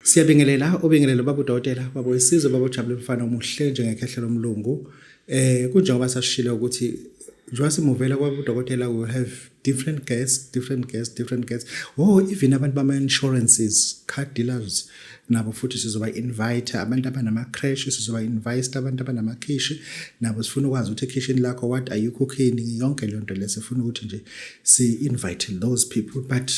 Siyabingelela, ubingelelo baba udokotela, baba wesizwe, baba ujabule, mfana omuhle njengekhehla lomlungu. Kunjengoba sasishilo ukuthi njengoba simuvela kwaba udokotela, we will have different guests, different guests, different guests. Oh, even abantu bama insurances, car dealers nabo futhi sizoba invite, abantu abanama creche sizoba invite, abantu abanamakhishi nabo sifuna ukwazi ukuthi ekhishini lakho what are you cooking, yonke le nto le sifuna ukuthi nje si invite those people, but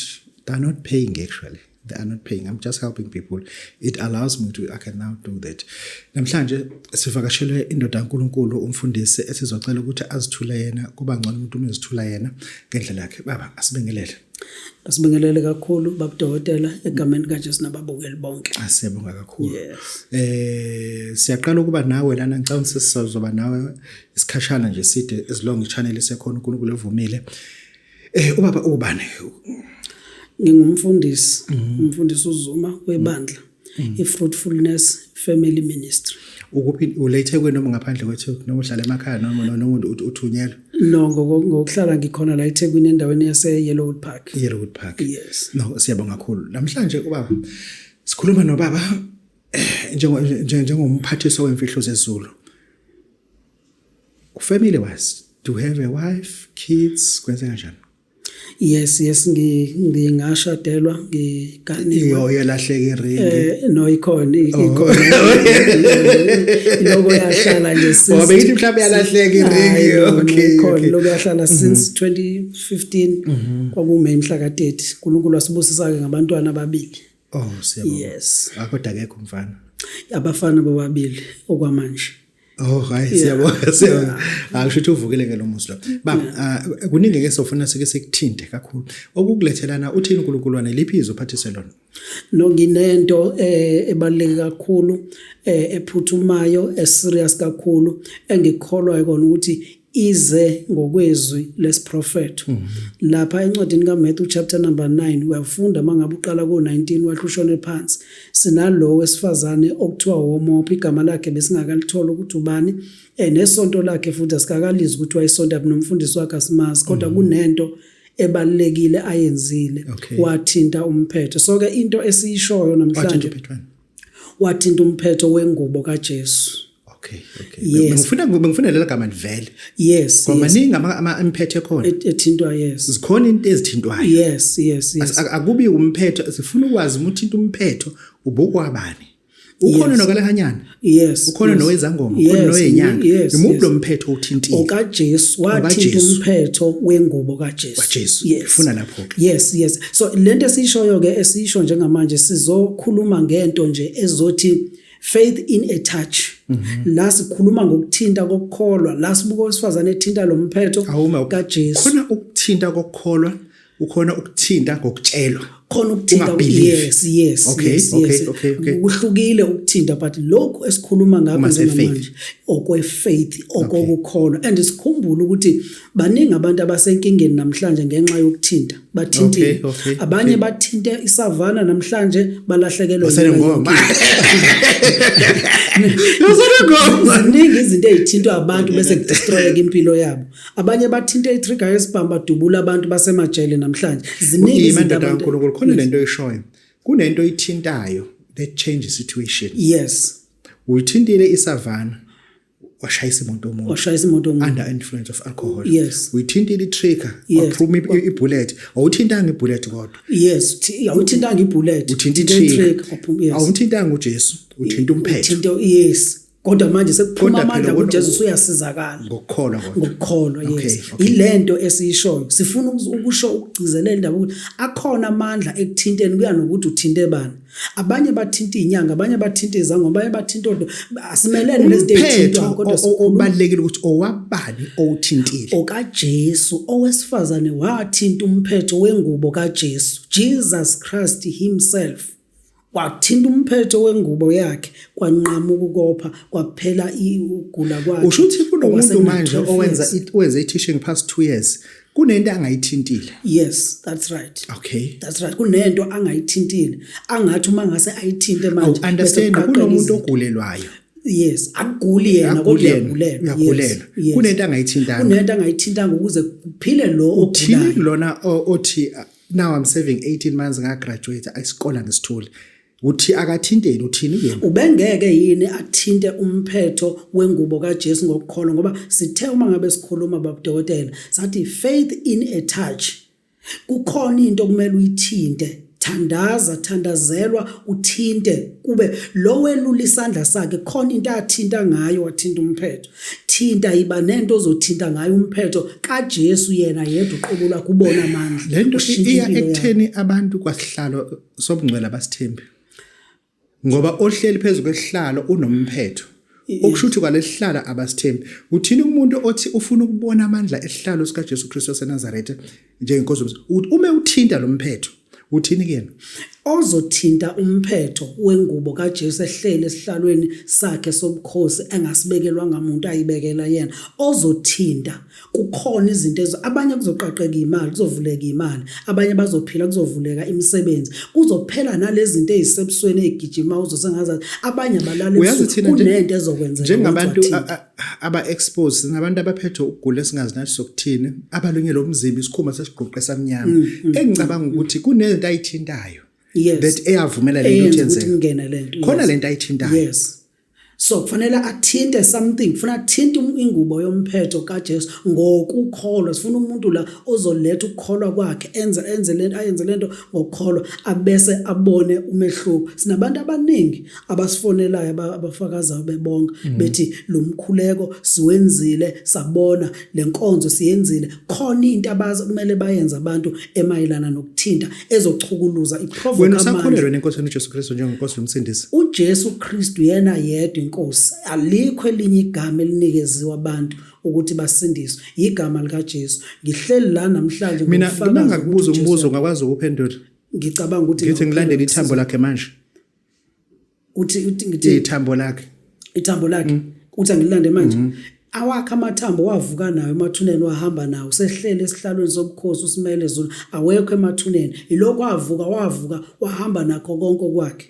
they are not paying. Actually, they are not paying. I'm just helping people. It allows me to, I can now do that. Namhlanje sivakashelwe indoda kaNkuluNkulu, umfundisi esizocela ukuthi azithule yena. Kuba ngcono umuntu uma ezithula yena ngendlela yakhe. Baba, asibingelele. Asibingelele kakhulu, babudokotela, egameni kaJesu nababukeli bonke. Asiyabonga kakhulu. Siyaqala ukuba nawe lana, ngicabanga sesizoba nawe isikhashana nje side, as long i-channel isekhona, uNkulunkulu evumile. Ubaba ubani? Ngingumfundisi, umfundisi uZuma webandla iFruitfulness Family Ministry. Ukuphi? Ulethe kwe noma ngaphandle kwethu, noma uhlala emakhaya, noma uthunyelwa? No, ngokuhlala ngikhona la eThekwini, endaweni yase Yellowwood Park. Yellowwood Park. Yes. No, siyabonga kakhulu. Namhlanje ubaba sikhuluma nobaba njengomphathiswa wemfihlo zezulu. Family wise, do you have a wife, kids, kwenze kanjani? Yes, ngingashadelwa, ngiganiwe. Iyo yalahleka iringi. No, ikhona, ikhona. Lokho yahlala nje since Oh, bengithi mhlawumbe yalahleka iringi. Hayi, no, ikhona. Okay. Lokho yahlala since 2015, kwakuMay mhla ka-30. uNkulunkulu wasibusisa ke ngabantwana ababili. Oh, siyabonga. Yes. Akodwa akekho umfana. Abafana bobabili okwamanje. Oh, hayi, siyabonga, siyabonga. Akusho ukuthi uvukile ke lo muzi lo. Baba, kuningi ke sofuna sike sikuthinte kakhulu. Okukulethelana uthini uNkulunkulu wana liphi izwi uphathise lona? No, nginento ebaluleke kakhulu, ephuthumayo, eserious kakhulu, engikholwa ikona ukuthi ize ngokwezwi lesiprofetho. Lapha encwadini kaMatthew chapter number 9, uyafunda mangabe uqala ko-19 wahlushone phansi, sinalo wesifazane okuthiwa womopha, igama lakhe besingakalithola ukuthi ubani, nesonto lakhe futhi asikakalizwi ukuthi wayesonta nomfundisi wakhe asimazi, kodwa kunento ebalulekile ayenzile. Wathinta umphetho. So ke into esiyishoyo Wathinta namhlanje uphethwana. Wathinta umphetho wengubo kaJesu. Okay. Yes. Bengifuna lelo gama livele. Ngoba maningi ama imphetho ekhona. Ethintwa, yes. Zikhona into ezithintwayo. Yes. Akubi umphetho, sifuna ukwazi uma uthinta umphetho ubukwabani. Ukhona nokalehanyana. Ukhona nowezangoma, ukhona nowenyanga. Imuphi lo mphetho uthintile? OkaJesu, wathinta OkaJesu. umphetho wengubo kaJesu. KwaJesu. Yes. Ifuna lapho ke. Yes. So lento esiyishoyo ke, esiyisho njengamanje, sizokhuluma ngento nje ezothi faith in a touch. La sikhuluma ngokuthinta kokukholwa, la sibuka owesifazane ethinta lo mphetho Awuma kaJesu. Khona ukuthinta kokukholwa, ukhona ukuthinta ngokutshelwa. Khona ukuthinta. Ungabelieve. Yes. Okay. Kuhlukile ukuthinta, but lokhu esikhuluma ngakho Uma se-faith. njengamanje okwe-faith, okokukholwa, and sikhumbule ukuthi baningi abantu abasenkingeni namhlanje ngenxa yokuthinta, bathintile. Abanye bathinte isavana namhlanje, balahlekelwe Basele yona ngoma. yonke. Basele ngoma. Ziningi izinto ey'thintwa abantu bese kudestroyeka impilo yabo. Abanye bathinte i-trigger yesibhamu, badubula abantu basemajele namhlanje. Ziningi Ima, izinto ndoda kaNkulunkulu, khona lento oyishoyo. Kunento oyithintayo that change situation. Uyithintile isavana, washayisa imoto yomuntu. Washayisa imoto yomuntu. Under influence of alcohol. Uyithintile i-trigger, waphuma i-bullet. Awuthintanga i-bullet kodwa. Yes, awuthintanga ibullet. Uthinta Uthinte i-trigger. i-trigger, waphuma, yes. Awuthintanga uJesu, uthinta umphetho. Uthinte, yes, kodwa manje sekuphuma Kodwa phela amandla kuJesu, usuyasizakala. Ngokukholwa kodwa. Ngokukholwa, yes. Ilento esiyishoyo, sifuna ukusho, ukugcizelela indaba ukuthi akhona amandla ekuthinteni, kuya nokuthi uthinte bani. Abanye bathinta izinyanga, abanye bathinta izangoma, abanye bathinta odwa, asimelene nezinto ezithintwayo, Umphetho kodwa sikhuluma obalulekile ukuthi owabani owuthintile. OkaJesu. Owesifazane wathinta umphetho wengubo kaJesu, Jesus Christ himself. Wathinta umphetho wengubo yakhe, kwanqamuka ukopha, kwaphela ukugula kwakhe. Usho ukuthi kunomuntu Okwasena manje 12 owenza years. Owenza i-teaching past 2 years, kunento angayithintile. Yes, that's right. That's right, kunento angayithintile, angathi uma ngase ayithinte manje Awu understand, bese kuqaqeka kunomuntu izinto. ogulelwayo. Yes, akuguli yena, kodwa Akuguli yena, uyagulelwa. Uyagulelwa. Yes. Kunento angayithintanga. Kunento angayithintanga ukuze kuphile lo Uthini ogulayo. lona othi, now I'm serving 18 months nga graduate, isikole ngisitholi. Uthi akathinteni, uthini kuyena? Ubengeke yini athinte umphetho wengubo kaJesu ngokukholwa? Ngoba sithe uma ngabe sikhuluma, babudokotela, sathi faith in a touch. Kukhona into okumele uyithinte. Thandaza, thandazelwa, uthinte, kube lo welula isandla sakhe khona into athinta ngayo, wathinta umphetho. Thinta, iba nento ozothinta ngayo umphetho kaJesu yena yedwa uqobo lwakhe, ubona amandla. Lento Ushintshe iya impilo yakho. Ekutheni abantu kwasihlalo sobungcwele abasithembi, ngoba ohleli phezu kwesihlalo unomphetho, okusho ukuthi kwalesihlalo abasithembi. Uthini umuntu othi ufuna ukubona amandla esihlalo sikaJesu Kristu waseNazaretha njengenkosi yomzimba? Uthi uma uthinta lo mphetho, uthini kuyena? Ozothinta umphetho wengubo kaJesu ehlele esihlalweni sakhe sobukhosi engasibekelwanga muntu, ayibekela yena, ozothinta, kukhona izinto ezo abanye kuzoqaqeka imali, kuzovuleka imali, abanye bazophila, kuzovuleka imisebenzi, kuzophela nalezi zinto ezisebusweni ezigijima uzosengazazi, abanye abalala Uyazi ebusuku. Thina nje Kunento ezokwenzeka njengabantu ukuthi wathinta. Aba-expose, sinabantu abaphethwe ukugula esingazi nathi sokuthini, abalunyelwe umzimba, isikhumba sesiqoqe samnyama, engicabanga ukuthi kunento ayithintayo that eyavumela lento ukuthi eyenza ukuthi yenzeke. Kungene lento. Khona lento ayithintayo. Yes, so kufanele athinte something, kufanele athinte ingubo yomphetho kaJesu ngokukholwa. Sifuna umuntu la ozoletha ukukholwa kwakhe, enze lento, ayenze lento ngokukholwa, abese abone umehluko. Sinabantu abaningi abasifonelayo, abafakazayo bebonga, bethi lo mkhuleko siwenzile, sabona lenkonzo siyenzile. Khona into abazi kumele bayenze abantu emayelana nokuthinta ezochukuluza, iprovoke Wena amandla. Usakholelwa enkosini uJesu Kristu njengenkosi yomsindisi? UJesu Kristu yena yedwa inkosi. Alikho elinye igama elinikeziwe abantu ukuthi basindiswe, igama likaJesu. Ngihleli la namhlanje Mina ngokufakaza uma ukuthi ngakubuza uJesu umbuzo, ungakwazi ukuphendula? Ngicabanga ukuthi Ngithi ngilandele ithambo lakhe manje. Uthi ngithi Ithambo lakhe. Ithambo lakhe, uthi angilande manje. Awakhe amathambo wavuka nayo emathuneni, wahamba nawo, sehlele esihlalweni sobukhosi, usimele ezulu, awekho emathuneni. Ilokho avuka, wavuka wahamba nakho konke kwakhe.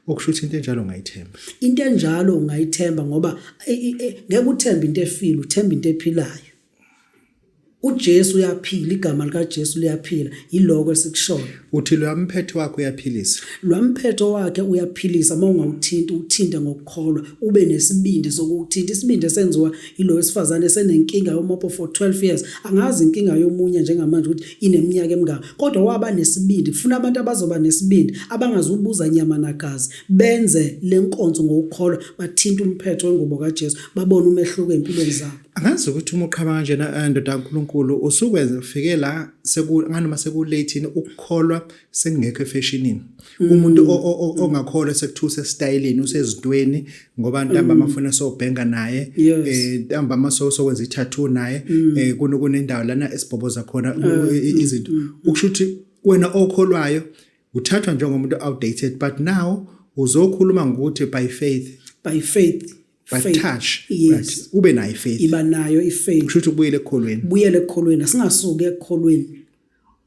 Okusho ukuthi into enjalo ungayithemba? Into enjalo ungayithemba, ngoba ngeke uthembe into efile, uthemba into ephilayo. uJesu uyaphila, igama likaJesu liyaphila, yiloko esikushoyo. Uthi lo mphetho wakhe uyaphilisa? Lwamphetho wakhe uyaphilisa uma ungawuthinta, uthinte ngokukholwa, ube nesibindi sokuwuthinta, isibindi esenziwa yilo wesifazane esenenkinga yomopho for 12 years. Angazi inkinga yomunye njengamanje ukuthi ineminyaka emingaka, kodwa waba nesibindi. Kufuna abantu abazoba nesibindi, abangazubuza nyama nagazi, benze lenkonzo ngokukholwa, bathinta umphetho wengubo kaJesu, babone umehluko empilweni zabo. Angazi ukuthi uma uqhaba kanjena, ndoda kaNkulunkulu, usukwenza ufike la seku nganoma sekulate, ukukholwa sekungekho efashionini. Umuntu ongakholwa sekuthusa estylini, usezintweni, ngoba ntambama afuna sobhenga naye, ntambama so sokwenza i-tattoo naye, kunendawo lana esibhoboza khona izinto. Ukusho ukuthi wena okholwayo uthathwa njengomuntu outdated, but now uzokhuluma ngokuthi by faith. By faith. By Faith. touch. Yes. But ube nayo faith. Iba nayo ifaith. Kusho ukuthi ubuyele ekukholweni. Buyele ekukholweni, asingasuki ekukholweni.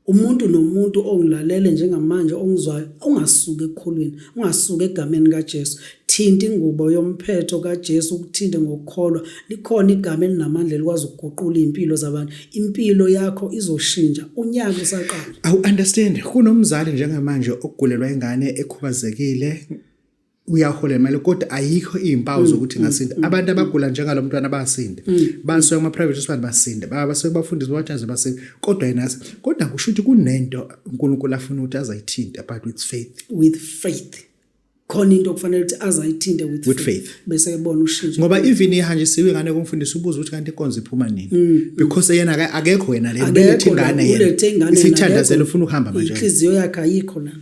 Umuntu nomuntu ongilalele njengamanje, ongizwayo, ungasuki ekukholweni, ungasuki egameni kaJesu. Thinta ingubo yomphetho kaJesu, ukuthinte ngokukholwa. Likhona igama elinamandla elikwazi ukuguqula impilo zabantu. Impilo yakho izoshintsha unyaka usaqala. Awu understand, kunomzali njengamanje okugulelwa ingane ekhubazekile, uyahola imali kodwa ayikho izimpawu zokuthi ingasinda. Abantu abagula njengalo mntwana bayasinde, basuka kuma private hospital basinde, basuke bafundiswa bathaze basinde, kodwa yena kodwa kusho ukuthi kunento uNkulunkulu afuna ukuthi azayithinta, but with faith. With faith. Khona into okufanele ukuthi azayithinte with, With faith. Bese ebona ushintsho. Ngoba even ihanjisiwe ingane kumfundisi, ubuza ukuthi kanti inkonzo iphuma nini, because yena akekho yena le belethe ingane yena. Ulethe ingane. Isithandazela, ufuna ukuhamba manje. Inhliziyo yakhe ayikho la.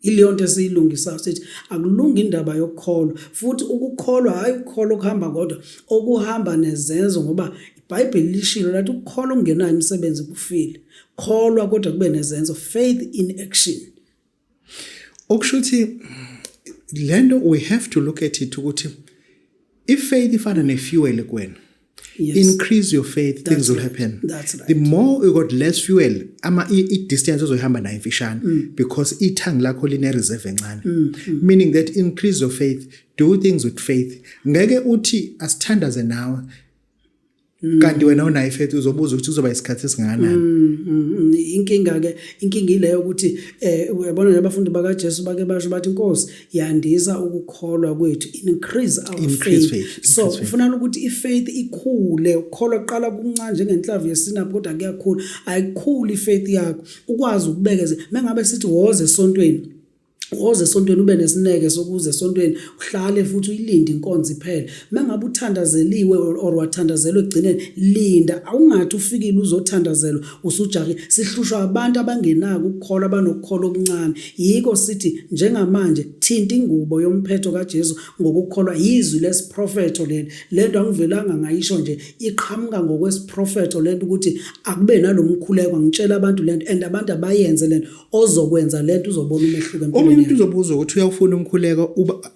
Ileyo nto esiyilungisayo, sithi akulungi indaba yokukholwa. Futhi ukukholwa, hayi ukukholwa okuhamba kodwa, okuhamba nezenzo, ngoba iBhayibheli lishilo lathi ukukholwa okungenayo imisebenzi kufile. Kholwa kodwa kube nezenzo, faith in action. Okusho ukuthi lento we have to look at it ukuthi if faith ifana nefuel kuwena, increase your faith, That's things will happen. That's right. The more you got less fuel, ama i distance ozoyihamba nayo imfishane, because ithangi lakho line reserve encane, meaning that increase your faith, do things with faith. Ngeke uthi asithandaze nawe. Kanti wena unayo ifaith, uzobuza ukuthi kuzoba isikhathi esingakanani. Inkinga ke, inkinga ileyo ukuthi uyabona nje, abafundi bakaJesu bake basho bathi, "Inkosi, yandisa ukukholwa kwethu," increase our Increase faith. Faith, So increase faith. kufuneka ukuthi ifaith ikhule. Ukukholwa kuqala kuncane njengenhlamvu yesinaphi, kodwa kuyakhula. Ayikhuli ifaith yakho, ukwazi ukubekeza. Mengabe sithi woze esontweni, woze esontweni, ube nesineke sokuza esontweni, uhlale futhi uyilinde inkonzo iphele. Mengabe uthandazeliwe or wathandazelwe ekugcineni, linda. Awungathi ufikile uzothandazelwa usujahile. Sihlushwa abantu abangenako ukukholwa, abanokukholwa okuncane. Yiko sithi njengamanje thinta ingubo yomphetho kaJesu ngokukholwa. Yizwi lesiprofetho leli. Lento angivelanga ngayisho nje, iqhamuka ngokwesiprofetho lento, ukuthi akube nalomkhuleko. Ngitshela abantu lento and abantu abayenze lento. Ozokwenza lento uzobona umehluko Omunye empilweni umuntu yakhe. uzobuza ukuthi uyawufuna umkhuleko, uba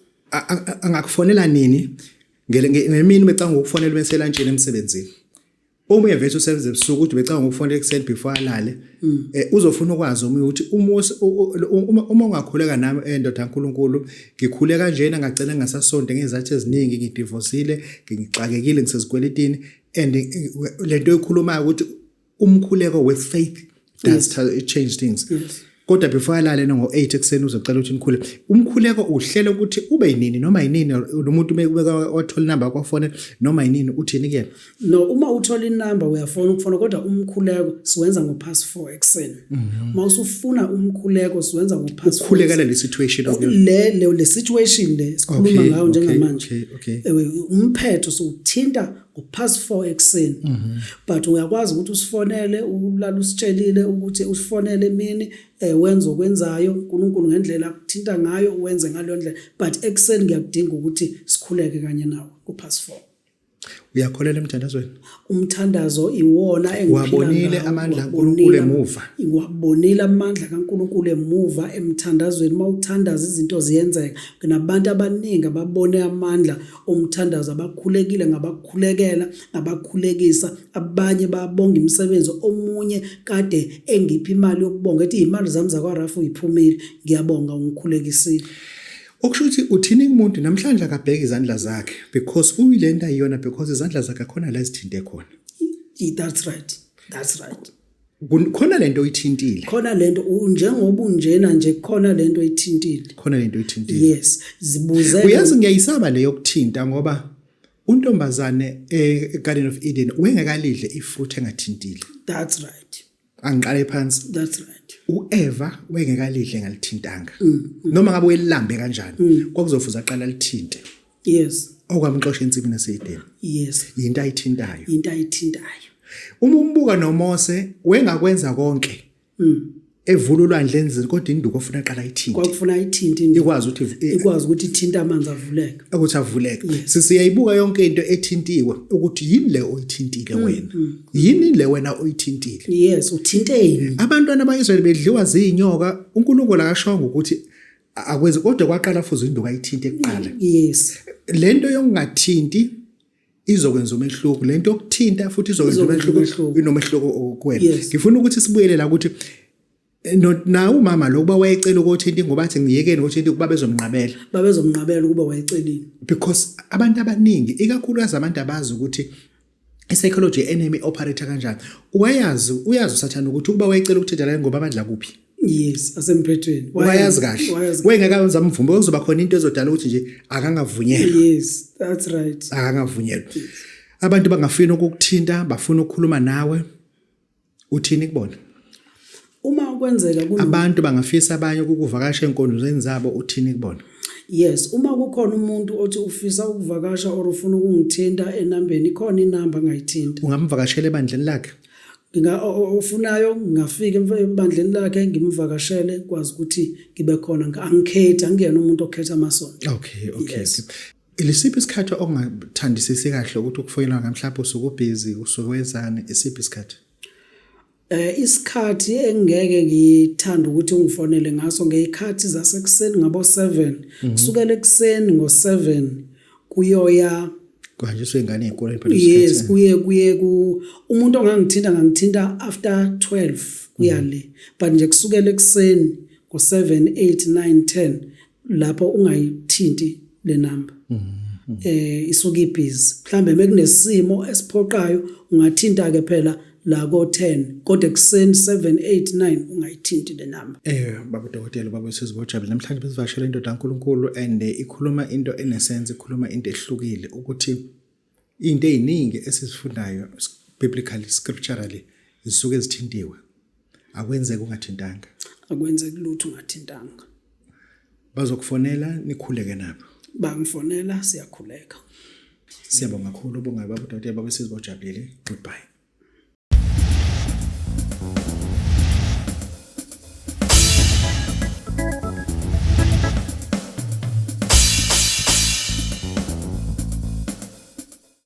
angakufonela nini ngemini? Becanga ukufonela beselantshini emsebenzini. Omunye vele usebenza ebusuku, ukuthi becanga ukufonela ekuseni before alale. Uzofuna ukwazi omunye ukuthi uma ungakhuleka nami, endoda kaNkuluNkulu, ngikhule kanjena, ngagcina ngingasasonto ngezathu eziningi, ngidivosile, ngixakekile, ngisezikweletini, and lento oyikhulumayo ukuthi umkhuleko with faith does change things. Kodwa before alale ngo-8 ekuseni uzocela ukuthi nikhule umkhuleko. Uhlele ukuthi ube yinini noma yinini lo muntu ubeka wathola inamba kwafone noma yinini, uthini kuyena? No, uma uthola inamba uyafona ukufona, kodwa umkhuleko siwenza ngo-past 4 ekuseni. Uma usufuna umkhuleko, siwenza ngo-past 4. Ukhulekela le situation okuyo. Le situation le sikhuluma ngayo njengamanje. Ewe, umphetho siwuthinta ngo-past 4 ekuseni, but uyakwazi ukuthi usifonele, ulala usitshelile ukuthi usifonele emini, wenze okwenzayo, uNkulunkulu ngendlela akuthinta ngayo wenze ngaleyo ndlela, but ekuseni ngiyakudinga ukuthi sikhuleke kanye nawe ngo-past 4. Uyakholela emthandazweni? Umthandazo iwona engiphila Wabonile ngawo. amandla kaNkulunkulu emuva. Ngiwabonile amandla kaNkulunkulu emuva emthandazweni. Uma uthandaza izinto ziyenzeka. Kunabantu abaningi ababone amandla omthandazo, abakhulekile, ngabakhulekela, ngabakhulekisa. Abanye babonga imisebenzi. Omunye kade engipha imali yokubonga, ethi imali zami zakwaRafu iphumile, ngiyabonga, ungikhulekisile. Okusho ukuthi uthini kumuntu namhlanje akabheke izandla zakhe, because uyilento ayiyona because izandla zakhe khona la ezithinte khona? That's right, that's right. Khona lento oyithintile. Khona lento njengoba unjena nje, khona lento oyithintile. Khona lento oyithintile. Yes, zibuze. Uyazi, ngiyayisaba leyo kuthinta, ngoba untombazane eGarden of Eden wengekalidle ifruit engathintile. That's right. Angiqale phansi. That's right. uEva wengekalidle ngalithintanga, noma ngabe uyelambe kanjani, kwakuzofuza aqala lithinte. Okwamxosha ensimini yaseEden yinto ayithintayo. Into ayithintayo. Uma umbuka noMose, wengakwenza konke, evula ulwandle enzini, kodwa induku ofuna aqala ayithinte. Kwakufuna ayithinte induku. Ikwazi ukuthi Ikwazi ukuthi ithinte amanzi avuleke. Ukuthi avuleke. Sisiyayibuka yonke into ethintiwe, ukuthi yini le oyithintile wena, yini le wena oyithintile. Yes, uthinteni? Abantwana ba-Israyeli bedliwa zinyoka, uNkulunkulu akashongo ukuthi akwenzi, kodwa kwaqala futhi induku ayithinte kuqala. Lento yokungathinti izokwenza umehluko, lento yokuthinta futhi izokwenza Izokwenza umehluko. Umehluko. Inomehluko kuwena. Ngifuna ukuthi sibuyele la ukuthi na umama lo kuba wayecela ukuthinta, ngoba athi ngiyekeni ukuthinta kuba bezomnqabela. Babezomnqabela ukuba wayecelile. Because abantu abaningi, ikakhulukazi abantu abazi ukuthi i-psychology enemy operate kanjani, wayazi, uyazi usathane ukuthi ukuba wayecela ukuthinta la, ngoba amandla kuphi. Yes, asemphethweni. Wayazi kahle. Wayazi. Wengeke amvume, kuzoba khona into ezodala ukuthi nje akangavunyelwa. Yes, that's right. Akangavunyelwa. Abantu bangafuna ukukuthinta, bafuna ukukhuluma nawe, uthini kubona? Uma kwenzeka kuno Abantu bangafisa abanye ukukuvakasha enkonzweni zabo, uthini kubona? Yes, uma kukhona umuntu othi ufisa ukuvakasha or ufuna ukungithinta enambeni, ikhona inamba angayithinta. Ungamvakashela ebandleni lakhe? Nginga ofunayo ngingafika ebandleni lakhe ngimvakashele, kwazi ukuthi ngibe khona. Angikhethi, angiyena umuntu okhetha amasonto. okay. Yes. Lisiphi isikhathi ongathandisisi kahle ukuthi ukufonelwa, mhlawumbe usuke ubusy, usuke wenzani, isiphi isikhathi? Isikhathi engeke ngithanda ukuthi ungifonele ngaso ngezikhathi zasekuseni ngabo 7, kusukela ekuseni ngo7 kuyoya Kuhanjiswa ingane ey'koleni phela. Yes. Isikhathi. Kuye ku umuntu ongangithinta, ngangithinta after 12 kuya le, but nje kusukela ekuseni ngo7, 8, 9, 10 lapho ungayithinti le number. Isuka ibhizi, mhlambe mekunesimo esiphoqayo ungathinta ke phela la ko 10, kodwa ekuseni 7, 8, 9 ungayithinti le number. Baba dokotela, baba wesizwe bojabule, namhlanje besivakashela indoda kaNkulunkulu and ikhuluma into enesense, ikhuluma into ehlukile, ukuthi into eziningi esizifundayo biblically, scripturally, zisuke zithintiwe. Akwenzeki ungathintanga. Akwenzeki lutho ungathintanga. Bazokufonela, nikhuleke nabo. Bangifonela, siyakhuleka. Siyabonga kakhulu, bonga baba dokotela, baba wesizwe bojabulile. Goodbye.